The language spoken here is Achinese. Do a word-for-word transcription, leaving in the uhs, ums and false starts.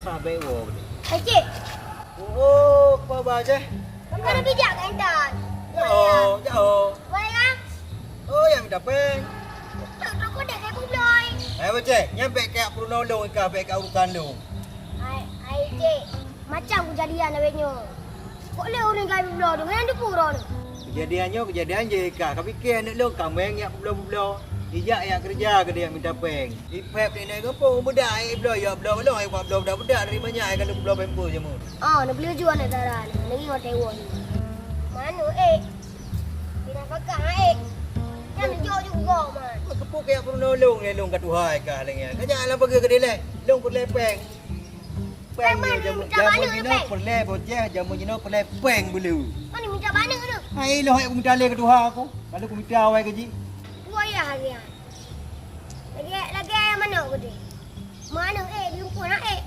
Abang wo. Hai, cik. Oh, apa ba, cik? Kamu ada bijak kan, Intan? Jauh, jauh. Boleh kan? Oh, yang minta peng. Tak, tak, kau dah kayak bubloi. Hai, bocah, nyan bèk kajak peurunoe lôn, ka bèk kajak urusan lôn. Hai, hai, cik. Macam kejadian awet nyoe. Kok lé ureueng ka bloe tu, nyan teupeu droeneuh. Kejadian nyoe kejadian jih ka. Kapike aneuk lôn ka meng jak peubloe-peubloe. Ijak jak keureuja keudéh jak mita peng. Ipèp nenek gampông beudak, ai bloe, ya bloe lôn, ai kuat bloe beudak-beudak dari manyak, ai ka lôn bloe pampers jameun. Ah, na peuleuju aneuk dara nyoe, lagi watèe woe nyoe. Manoe, eh. Pina pakak, eh. Nyan jok juga, man. Keupeue kajak peurunoe lôn, lé lôn ka tuha ka lagèe nyan. Kajak lam pageue keudéh lé. Lôn peureulèe peng. Peng nyoe jameun, jameun jinoe peureulèe bocah, jameun jinoe peureulèe peng beu lé. Mana minta balik tu? Hai, lôn hai kumita lé keu tuha aku. Lalu kumita awai gaji. Buaya hari ni. Lagi, lagi ayam manok gede. Mana, eh, di rumpun, eh.